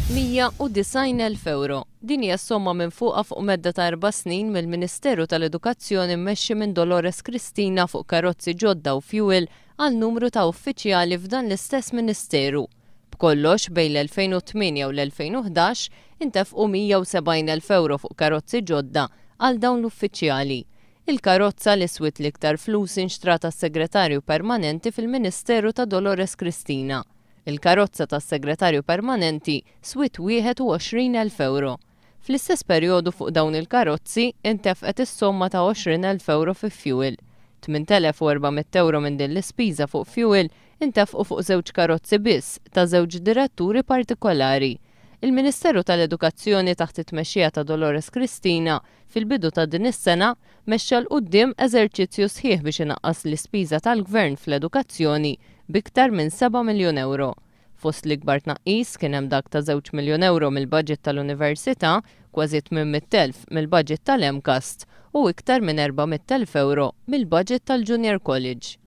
190,000 ewro. Din hija s-somma minfuqa fuq medda ta' erba' snin mill-Ministeru tal-Edukazzjoni mmexxi minn Dolores Cristina fuq karozzi ġodda u fjuwil għal numru ta' uffiċjali f'dan l-istess Ministeru. B'kollox, bejn l-2008 u l-2011 intefqu 170,000 ewro fuq karozzi ġodda għal dawn l-uffiċjali. Il-karozza li swiet l-iktar flus inxtrat għas-Segretarju Permanenti fil-Ministeru ta' Dolores Cristina. Il-karozza tas-Segretarju Permanenti swiet 21,000 ewro. Fl-istess perjodu fuq dawn il-karozzi intefqet is-somma ta' 20,000 ewro fi fjuwil. 8,400 ewro minn din l-ispiża fuq fjuwil intefqu fuq żewġ karozzi biss ta' żewġ diretturi partikolari. Il-Ministeru tal-Edukazzjoni taħt it-tmexxija ta' Dolores Cristina fil-bidu ta' din is-sena mexxa 'l quddiem eżerċizzju sħiħ biex inaqqas l-ispiża tal-Gvern fl-edukazzjoni b'iktar minn seba' miljun ewro. Fost l-ikbar tnaqqis kien hemm dak ta' żewġ miljun ewro mill-baġit tal-Università, kważi 800,000 mill-baġit tal-MCAST u iktar minn 400,000 ewro mill-baġit tal-Junior College.